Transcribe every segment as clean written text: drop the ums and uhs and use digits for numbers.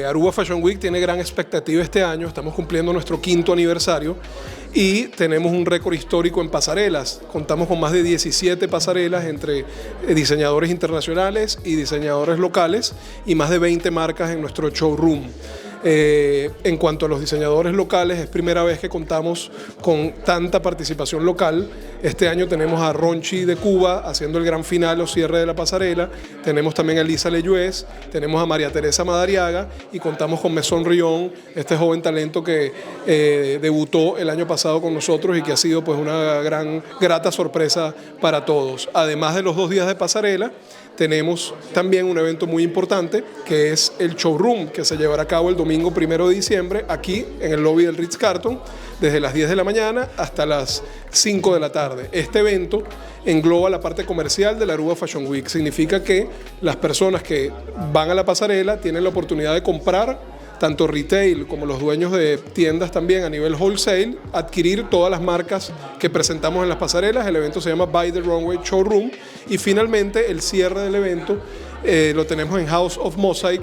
Aruba Fashion Week tiene gran expectativa este año, estamos cumpliendo nuestro quinto aniversario y tenemos un récord histórico en pasarelas. Contamos con más de 17 pasarelas entre diseñadores internacionales y diseñadores locales y más de 20 marcas en nuestro showroom. En cuanto a los diseñadores locales, es primera vez que contamos con tanta participación local. Este año tenemos a Ronchi de Cuba haciendo el gran final o cierre de la pasarela. Tenemos también a Elisa Leyuez, tenemos a María Teresa Madariaga y contamos con Mesón Rión, este joven talento que debutó el año pasado con nosotros y que ha sido, pues, una gran grata sorpresa para todos. Además de los 2 días de pasarela, tenemos también un evento muy importante, que es el showroom, que se llevará a cabo el domingo 1 de diciembre aquí en el lobby del Ritz Carlton desde las 10 de la mañana hasta las 5 de la tarde. Este evento engloba la parte comercial de la Aruba Fashion Week. Significa que las personas que van a la pasarela tienen la oportunidad de comprar, tanto retail como los dueños de tiendas también a nivel wholesale, adquirir todas las marcas que presentamos en las pasarelas. El evento se llama By the Runway Showroom y finalmente el cierre del evento lo tenemos en House of Mosaic,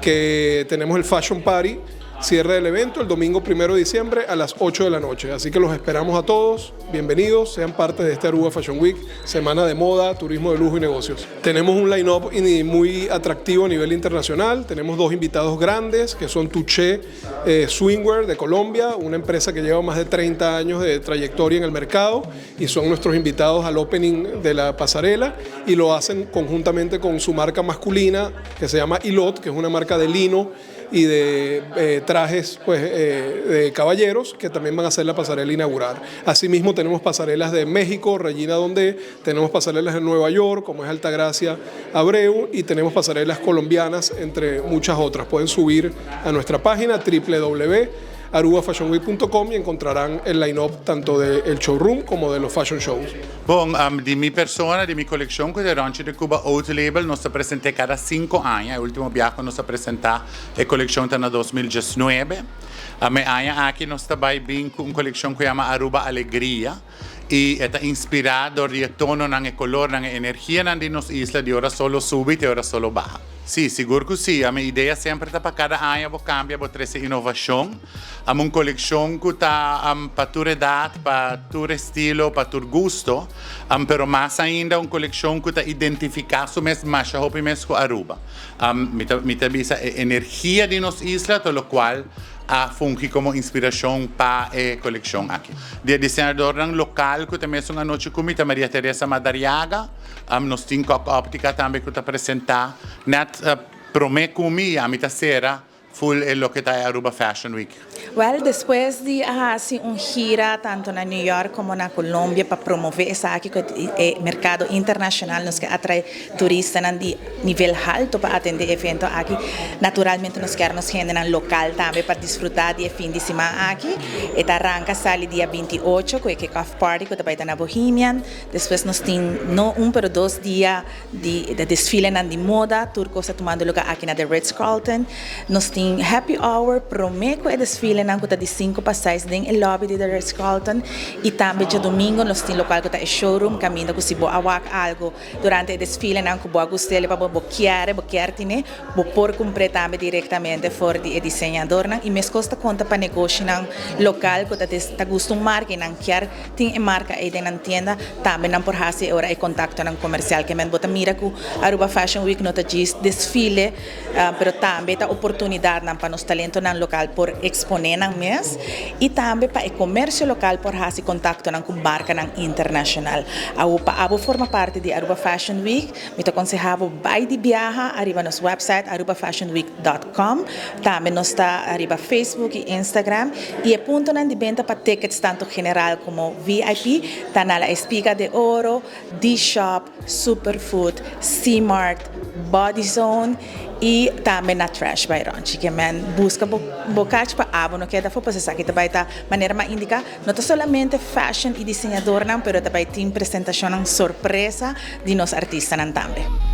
que tenemos el Fashion Party. Cierre del evento el domingo 1 de diciembre a las 8 de la noche. Así que los esperamos a todos. Bienvenidos, sean parte de este Aruba Fashion Week, semana de moda, turismo de lujo y negocios. Tenemos un line-up muy atractivo a nivel internacional. Tenemos dos invitados grandes, que son Touché Swimwear de Colombia, una empresa que lleva más de 30 años de trayectoria en el mercado y son nuestros invitados al opening de la pasarela y lo hacen conjuntamente con su marca masculina, que se llama Ilot, que es una marca de lino y de trajes, pues, de caballeros, que también van a hacer la pasarela inaugural. Asimismo, tenemos pasarelas de México, Regina Donde, tenemos pasarelas en Nueva York, como es Altagracia Abreu, y tenemos pasarelas colombianas, entre muchas otras. Pueden subir a nuestra página www.arubafashionweek.com y encontrarán el line-up tanto del showroom como de los fashion shows. Bon, di mi persona, di mi coleccion, cu ta Ronchi de Cuba Haute Label, nos ta presenta cada 5 aña. E ultimo biaha nos a presenta e coleccion ta na 2019. E aña aki nos ta bin cu un coleccion cu yama Aruba Alegria y ta inspira door di tono, nan color, nan energia nan di nos isla, di ora solo subi y ora solo baha. Si, sigur cu si. E idea semper ta pa cada aña bo cambia, bo trece innovacion. Un coleccion cu ta pa tur edad, pa tur estilo, pa tur gusto, pero mas ainda un coleccion cu ta identifica su mes mas hopi mes cu Aruba. Mi ta bisa energia di nos isla, tur locual a fungi como inspiracion pa e coleccion aki. Di diseñador local cu tambe un anochi cu mi, Maria Teresa Madariaga, nos tin Cock Optica tambe cu ta presenta net prome cu mi, ami ta sera full e loke ta Aruba Fashion Week. Well, despues di haci un gira tanto na New York como na Colombia pa promove esaki, e mercado internacional, nos kier atrae turista di nivel halto pa atende evento aki. Naturalmente nos kier nos hende local tambe pa disfruta di fin di siman aki. E ta ranca sali dia 28 cu e kick-off party cu tambe ta na Bohemian. Despues nos tin no un pero 2 dia di desfile di moda, tur cos tumando luga aki na The Ritz Carlton. Nos tin happy hour prome cu e desfile nan cu ta di 5 pa 6 den e lobby di The Ritz Carlton y tambe diadomingo nos tin local cu ta e showroom, caminda cu si bo a wak algo durante e desfile nan cu bo a gusta, pa bo kier, bo kier tine, bo por cumpra tambe directamente for di diseñador nan. Y mescos ta conta pa negoshi nan local cu ta gusta un marca y nan kier tin e marca ey den tienda, tambe nan por haci ora e contacto nan comercial. Kiermen bo ta mira cu Aruba Fashion Week no ta djis desfile, pero tambe ta oportunidad nan pa nos talento nan local por expone nan mes y tambe pa e comercio local por haci contacto nan cu marca nan internacional. Awo pa abo forma parti di Aruba Fashion Week, mi ta aconseha bo bay di biaha ariba nos website arubafashionweek.com. Tambe nos ta ariba Facebook y Instagram y e punto nan di benta pa tickets, tanto general como VIP, ta na La Espiga de Oro, D-Shop, Superfood, C-Mart, Body Zone y tambe na Trash by Ronchi. Kiermen busca bo kaarchi pa abo no keda afo, pasobra esaki tambe ta manera m'a indica, no ta solamente fashion y diseñador nan, pero tambe tin presentacion sorpresa di nos artista nan tambe.